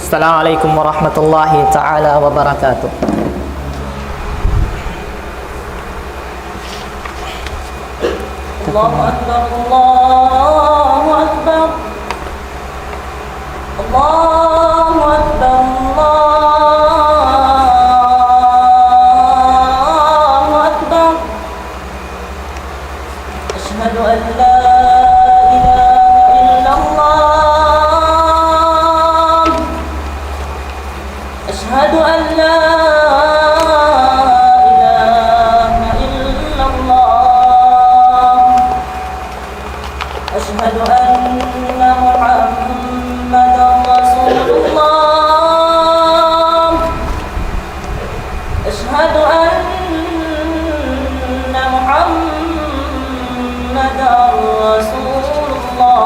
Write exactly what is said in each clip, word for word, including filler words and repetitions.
السلام عليكم ورحمة الله تعالى وبركاته. الله أكبر، الله أكبر، الله أكبر، الله أكبر. أشهد أن لا إله إلا الله. أشهد أن لا إله إلا الله. أشهد أن محمدا رسول الله. أشهد أن محمدا رسول الله.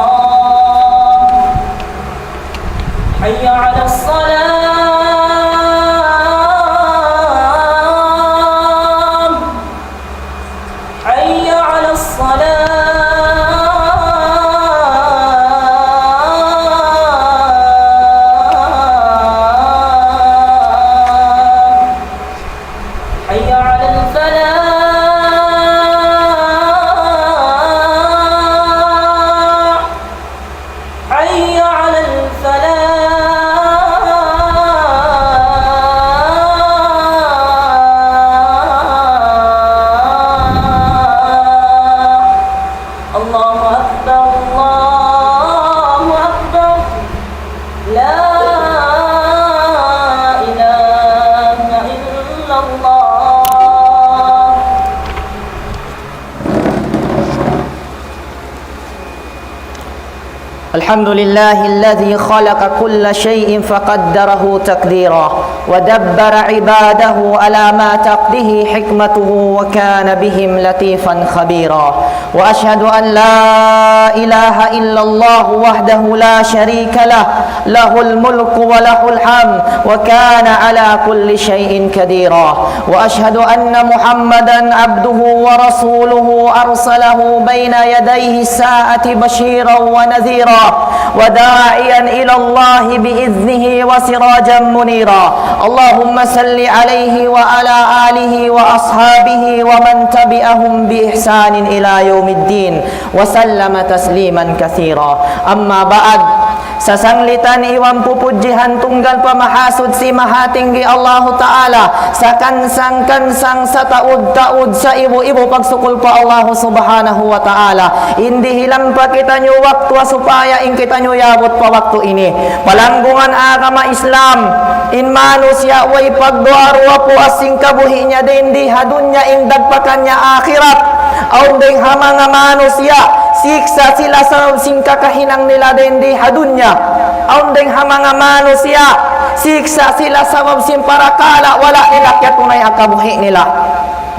حي على الصلاة. حي على الصلاة. حي على الفلاح. حي على الفلاح. الله أكبر، الله أكبر. لا إله إلا الله. الحمد لله الذي خلق كل شيء فقدره تقديرا، ودبر عباده على ما تقتضيه حكمته، وكان بهم لطيفا خبيرا. وأشهد أن لا إله إلا الله وحده لا شريك له، له الملك وله الحمد، وكان على كل شيء قديرا. وأشهد أن محمدا عبده ورسوله، أرسله بين يدي الساعة بشيرا ونذيرا، وداعيا إلى الله بإذنه وسراجا منيرا. اللهم صل عليه وعلى آله وأصحابه ومن تبعهم بإحسان إلى يوم الدين، وسلم تسليما كثيرا. أما بعد، sasanglitan iban pupudjihan tunggal pa Mahasuchi Mahatinggi Allahu Ta'ala, sakansan-kansan, sataud-taud, saibu-ibu pagsukul pa Allahu Subhanahu wa Ta'ala. In dihilan pa kitaniyu waktu ha supaya in kitaniyu yaabut pa waktu ini. Palanggungan agama Islam, in manusiya' way pagduwa-ruwa puas sin kabuhi' niya dayn di ha dunya in dagpakan niya akhirat. Awn dayng ha manga manusiya', siksa' sila sabab sin kakahinang nila dayn di ha dunya. Awn dayng ha manga manusiya', siksa' sila sabab sin parakala' wala' nila kiyatunay ha kabuhi' nila.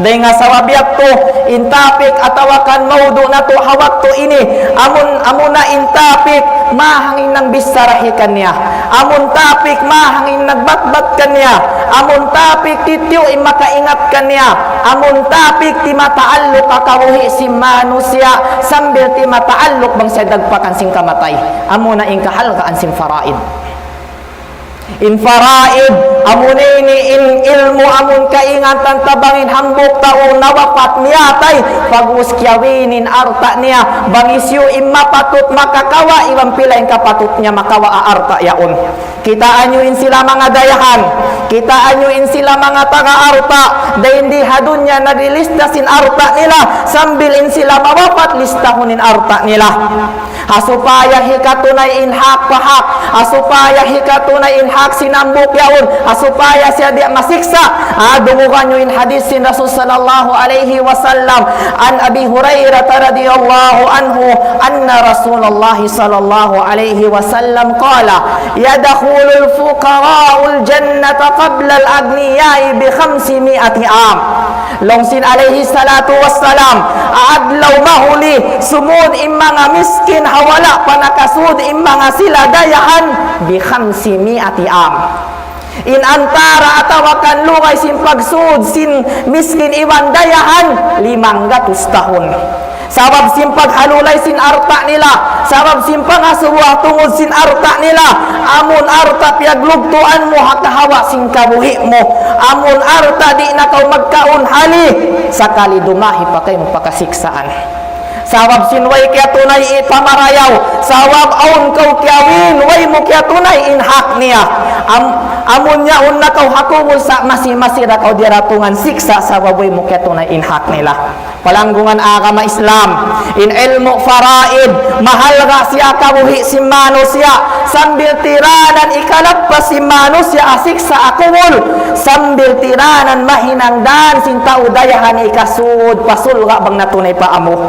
Dayng ha sabab yadtu, in topic atawa kan mawdu' natu' ha waktu ini, amun, amuna in topic, mahangin nang bissarahi kaniya. Amun topic, mahangin nagbatbat kaniya. Amun topic, titiyu' in makaingat kaniya. Amun topic, di' mataalluk ha kabuhi' sin manusiya', sambil di' mataalluk bang siya dagpakan sin kamatay. Amuna in kahalgaan sin faraid. In faraid, amuna ini in ilmu' amun kaingatan ta bang in hambuuk tau nawapat miyatay, pag'ubus kiyawin in alta' niya, bang hisiyu in mapatut makakawa', iban pila in kapatut niya makawa' ha alta' yaun. Kitaa niyu in sila manga dayahan, kitaa niyu in sila manga taga alta', dayn di ha dunya naglilista sin alta' nila, sambil in sila mawapat listahun in alta' nila. Ha supaya hikatunay in hak pa hak, ha supaya hikatunay in hak sin hambuuk yaun, ha supaya siya di' masiksa'. Ah, dungugan niyu in hadith sin Rasul sallallahu alayhi wasallam. عن أبي هريرة رضي الله عنه أن رسول الله صلى الله عليه وسلم قال: يدخل الفقراء الجنة قبل الأغنياء بخمسمائة عام. Laung sin alayhi salatu wassalam, adlaw mahuli, sumud in manga miskin ha wala' pa nakasud in manga sila dayahan, bi khamsi mi'ati am. In antara atawa kan lugay sin pagsud sin miskin iban dayahan, limanggatus tahun. Sabab sin paghalulay sin alta' nila, sabab sin pangasubu ha tungud sin alta' nila, amun alta' piyaglugtuan mu ha kahawa sin kabuhi' mu, amun alta' di' na kaw magkaun hali, sakali dumahi pa kaymu pakasiksaan. Sabab sin way kiyatunay in pamarayaw, sabab awn kaw kiyawin, way mu kiyatunay in hak niya. Am-, amun yaun na kaw ha kubul sa' masi-masi da kaw diyaratungan siksa', sabab way mu kiyatunay in hak nila. Palanggungan agama Islam, in ilmu' faraid, mahalga' siya kabuhi' sin manusiya', sambil tiranan ikalappas sin manusiya' ha siksa' ha kubul, sambil tiranan mahinang dan sin tau dayahan ikasud pa surga' bang natunay pa amu.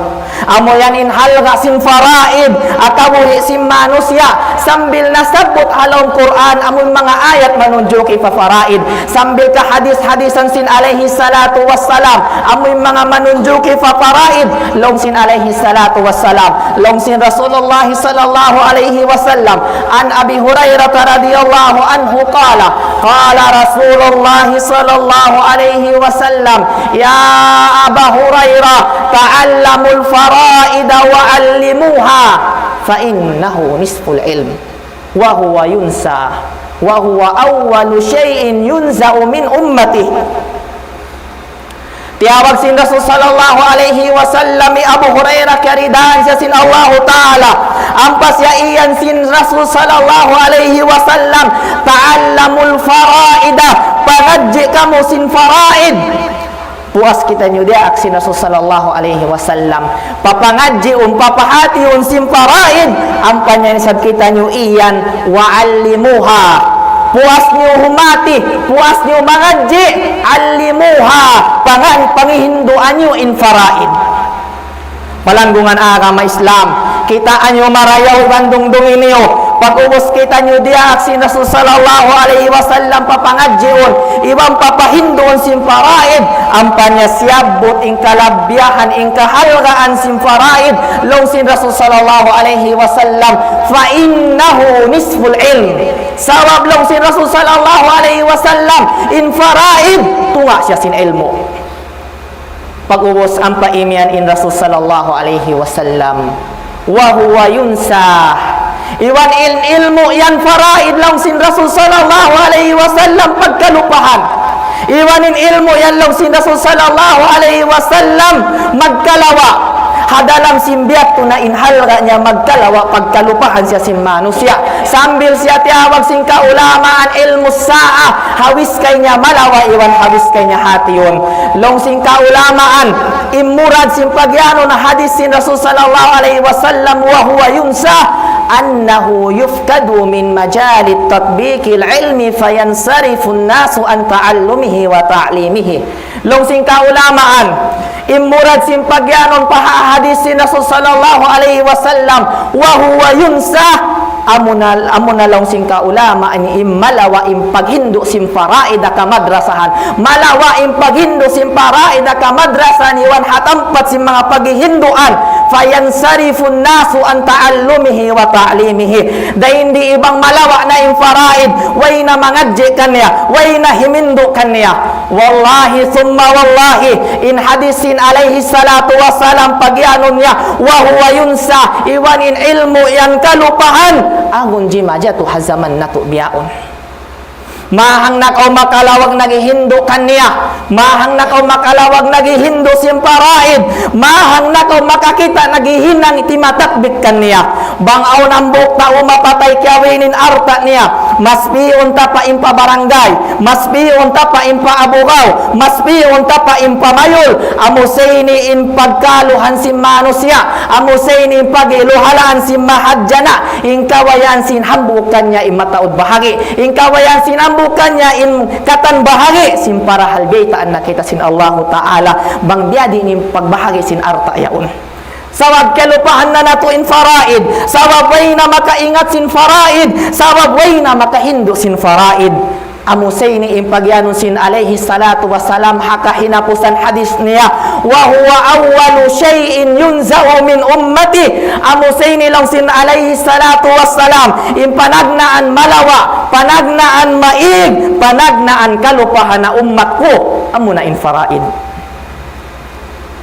Amu yan in halga' sin faraid, ha kabuhi' sin manusiya', sambil nasabbut ha lawm Qur'an, amu in manga ayat manunjuki pa faraid. Sambil kahadis-hadisan sin alayhi salatu wassalam, amu in manga manunjuki pa faraid, laung sin alayhi salatu wassalam, laung sin Rasulullah sallallahu alayhi wasallam, عن أبي هريرة رضي الله عنه قال، قال رسول الله صلى الله عليه وسلم، يا أبا هريرة، تعلموا الفرائض وعلموها، فإنه نصف العلم. وهو ينسى، وهو أول شيء ينزع من أمتي. Tiyawag sin Rasul sallallahu alayhi wasallam hi Abu Hurairah, kiyaridaan siya sin Allahu Ta'ala. Ampa siya iyan sin Rasul sallallahu alayhi wasallam, تعلموا الفرائض, pangadji' kamu sin faraid. Puas kitaniyu diyaak sin Rasul sallallahu alayhi wasallam. Papangadjiun, papahatiun sin faraid, ampa niya isab kitaniyu iyan, وعلموها. Puas niyu humati, puas niyu mangadji', علموها, pangan-, pangihinduan niyu in faraid. Palanggungan agama Islam, kitaa niyu marayaw iban dungdungi niyu. Pag'ubus kitaniyu diyaak sin Rasul sallallahu alayhi wasallam papangadjiun, iban papahinduun sin faraid, ampa niya siyabbut in kalabbiyahan, in kahalgaan sin faraid, laung sin Rasul sallallahu alayhi wasallam, فإنه نصف العلم. Sabab laung sin Rasul sallallahu alayhi wasallam, in faraid, tunga' siya sin ilmu'. Pag'ubus ampa imiyan in Rasul sallallahu alayhi wasallam, وهو ينسى. Iban in ilmu' yan faraid laung sin Rasul sallallahu alayhi wasallam pagkalupahan. Iban in ilmu' yan laung sin Rasul sallallahu alayhi wasallam magkalawa'. Ha dalam sin biya' tu na in halga' niya magkalawa' pagkalupahan siya sin manusiya'. Sambil siya tiyawag sin kaulamaan ilmu' sa'a, ha wiskay niya malawa' iban ha wiskay niya hatiun. Laung sin kaulamaan, in murad sin pagiyanun hadis sin Rasul sallallahu alayhi wasallam, وهو ينسى، أنه يفقد من مجال تطبيق العلم فينصرف الناس عن تعلمه وتعليمه. Laung sin kaulamaan, in murad sin pagiyanun pa ha hadis sin Rasul sallallahu alayhi wasallam, وهو ينسى, amuna, amuna laung sin kaulamaan, in malawa' in paghindu' sin faraid ha kamadrasahan, malawa' in paghindu' sin faraid ha kamadrasahan, iban ha tampat sin manga paghihinduan, فينصرف الناس عن تعلمه وتعليمه. Dayn di iban malawa' na in faraid, way na mangadji' kaniya, way na himindu' kaniya. Wallahi thumma wallahi, in hadis sin alayhi salatu wassalam pagiyanun niya, وهو ينسى, iban in ilmu' yan kalupahan, agun jimatu ha jaman natu' bihaun. Mahang na kaw makalawag naghihindu' kaniya, mahang na kaw makalawag naghihindu' sin faraid, mahang na kaw makakita' naghihinang timatatbik kaniya. Bang awn hambuuk tau mapatay kiyawin in alta' niya, mas pi'un ta pa in pa barangay, mas pi'un ta pa in pa abugaw, mas pi'un ta pa in pa mayul, amu sa ini in pagkaluhan sin manusiya', amu sa ini in pag'iluhalaan sin mahadjana', in kabayaan sin hambuuk kaniya in mataud bahagi', in kabayaan sin hambuuk kaniya in katan bahagi', sin parahal biyaytaan na kita sin Allahu Ta'ala, bang biyadiin in pagbahagi' sin alta' yaun. Sabab kalupahan na natu' in faraid, sabab way na makaingat sin faraid, sabab way na makahindu' sin faraid. Amu sa ini in pagiyanun sin alayhi salatu wassalam ha kahinapusan hadis niya, وهو أول شيء ينزع من أمتي. Amu sa ini laung sin alayhi salatu wassalam, in panagnaan malawa', panagnaan maig, panagnaan kalupahan ha ummat ku, amuna in faraid.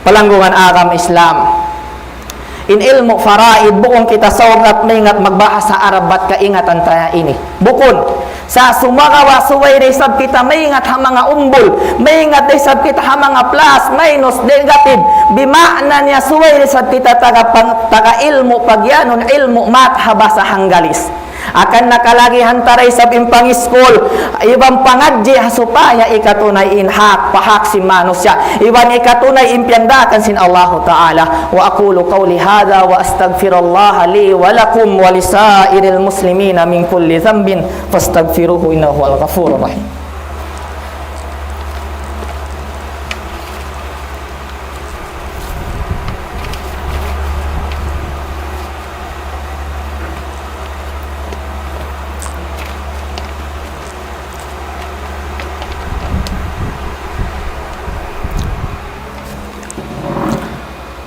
Palanggungan agama Islam. In ilmu' faraid, bukun kita sawgat maingat magbahasa Arab bat kaingatan ta ini. Bukun. Sa' sumagawa' subay da isab kita maingat ha manga umbul, maingat da isab kita ha manga plus, minus, negative. Bima'na niya subay da isab kita taga pang-, taga ilmu' pagiyanun, ilmu' mat ha bahasa Hanggalis. Akan nakalagihan ta da isab in pangiskul, iban pangadji' ha supaya ikatunay in hak, pahak sin manusiya', iban ikatunay in piyandaakan sin Allahu Ta'ala. وأقول قولي هذا وأستغفر الله لي ولكم ولسائر المسلمين من كل ذنب فاستغفروه إنه هو الغفور الرحيم.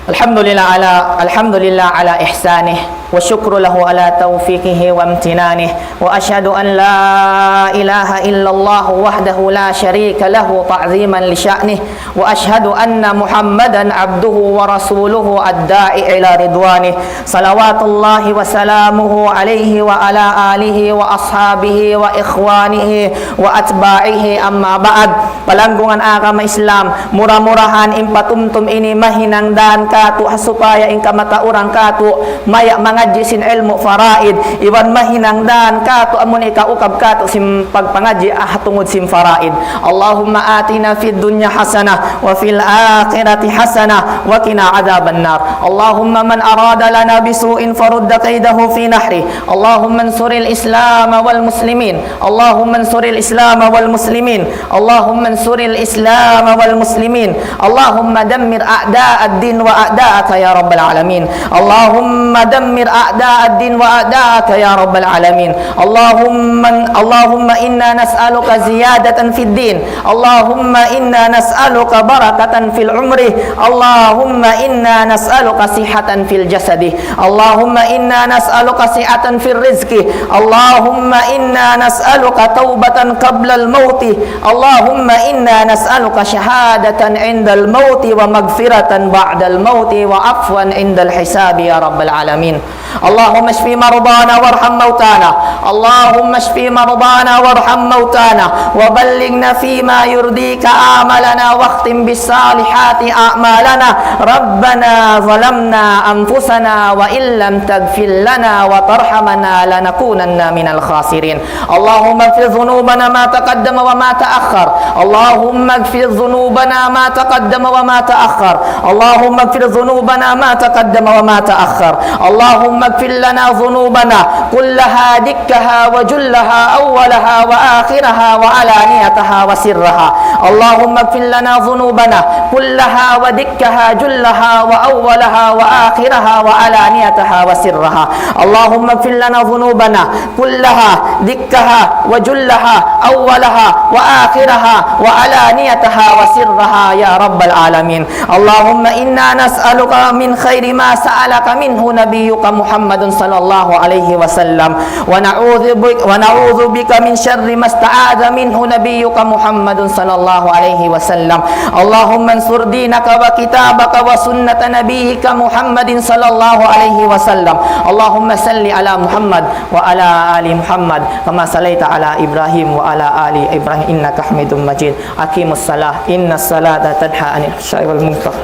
الحمد لله على، الحمد لله على إحسانه، والشكر له على توفيقه وامتنانه، وأشهد أن لا إله إلا الله وحده لا شريك له تعظيما لشأنه، وأشهد أن محمدا عبده ورسوله الداعي إلى رضوانه، صلوات الله وسلامه عليه وعلى آله وأصحابه وإخوانه وأتباعه، أما بعد. Palanggungan agama Islam, mura-murahan in patumtum ini mahinang dan katu' ha supaya in kamatauran katu' maya' mangadji' sin ilmu' faraid, iban mahinang dan katu' amun ikaukab katu' sin pagpangadji' ah tungud sin faraid. اللهم آتنا في الدنيا حسنة وفي الآخرة حسنة وقنا عذاب النار. اللهم من أراد لنا بسوء فرد كيده في نحره. اللهم انصر الإسلام والمسلمين. اللهم انصر الإسلام والمسلمين. اللهم انصر الإسلام والمسلمين. اللهم دمر أعداء الدين وأعداءك يا رب العالمين. اللهم دمر أعداء الدين وأعداءك يا رب العالمين. اللهم، اللهم إنا نسألك زيادة في الدين. اللهم إنا نسألك بركة في العمر. اللهم إنا نسألك صحة في الجسد. اللهم إنا نسألك سعة في الرزق. اللهم إنا نسألك توبة قبل الموت. اللهم إنا نسألك شهادة عند الموت ومغفرة بعد الموت وعفوا عند الحساب يا رب العالمين. اللهم اشف مرضانا وارحم موتانا. اللهم اشف مرضانا وارحم موتانا وبلغنا فيما يرضيك آمالنا واختم بالصالحات أعمالنا. ربنا ظلمنا أنفسنا وإن لم تغفر لنا وترحمنا لنكونن من الخاسرين. اللهم اغفر ذنوبنا ما تقدم وما تأخر. اللهم اغفر ذنوبنا ما تقدم وما تأخر. اللهم اغفر ذنوبنا ما تقدم وما تأخر. اللهم اغفر لنا ذنوبنا كلها دكها وجلها أولها وآخرها وعلانيتها وسرها. اللهم اغفر لنا ذنوبنا كلها ودكها جلها وأولها وآخرها وعلانيتها وسرها. اللهم اغفر لنا ذنوبنا كلها دكها وجلها أولها وآخرها وعلانيتها وسرها يا رب العالمين. اللهم إنا نسألك من خير ما سألك منه نبيك محمد صلى الله عليه وسلم، ونعوذ بك، ونعوذ بك من شر ما استعاذ منه نبيك محمد صلى الله عليه وسلم. اللهم انصر دينك وكتابك وسنة نبيك محمد صلى الله عليه وسلم. اللهم صل على محمد وعلى آل محمد كما صليت على إبراهيم وعلى آل إبراهيم إنك حميد مجيد. أقيموا الصلاة إن الصلاة تنهى عن الفحشاء والمنكر.